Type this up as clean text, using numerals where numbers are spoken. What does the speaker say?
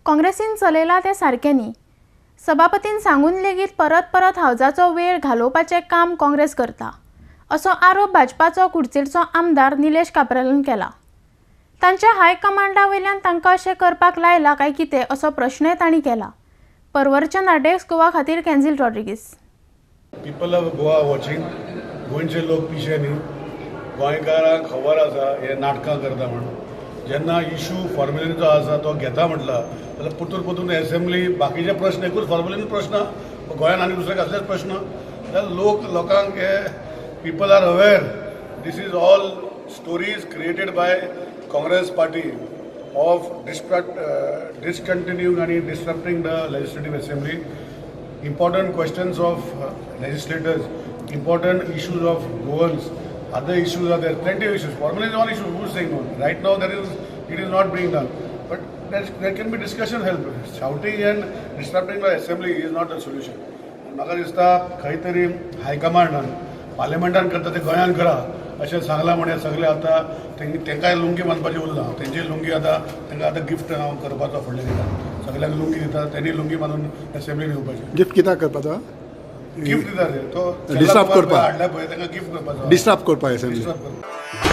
काँग्रेसीन चलयलां तें सारकें न्ही. सभापतीन सांगून लेगीत परत परत हावजाचो वेळ घालोवपाचें काम काँग्रेस करता, असो आरोप भाजपाचो कुडचेडचो आमदार निलेश काब्रालान केला. तांच्या हायकमांडा वयल्यान तांकां अशें करपाक लायलां काय कितें, असो प्रश्नय तांणी केला. परवरच्या डेस्क गोवा खातीर कॅन्झील Rodrigues. People of Goa watching. गोंयचे लोक पिशे न्ही. गोंयकारांक खबर आसा हे नाटकां करता म्हणून. जेन्ना इशू फॉर्मेलिनीचो आसा, तो घेता म्हटला जाल्यार परतून परतून एसेंब्ली, बाकीचे प्रश्न, एकूच फॉर्मेलिन प्रश्न, गोंयान आनी दुसरे कसलेच प्रश्न जाल्यार लोक, लोकांक हे, people are aware this is all stories created by Congress party of discontinuing and disrupting the legislative assembly. Important questions of legislators, important issues of Goans, other issues are there, plenty of issues. Formally is one issue, who's saying no? Right now there is, it is not being done. But there can be discussion help. Shouting and disrupting the assembly is not the solution. म्हाका दिसता खंय तरी हायकमांडान पार्लमेंटान करता ते गोंयान करा अशें सांगलां म्हण सगळे आतां तांकांय लुंगी बांदपाची उरला. तेंची लुंगी आतां तांकां आतां गिफ्ट हांव करपाचो फुडल्या दिसा. सगळ्यांक लुंगी दिता, तेणी लुंगी बांदून एसेंब्लीन येवपाची. गिफ्ट कित्याक करपाचो? गिफ्ट दिता रे तो. Disrupt करपाक. हाडल्या पळय, तांकां गिफ्ट करपाचो. डिस्टर्ब करपाक असेंब्ली. डिस्टर्ब करपाक.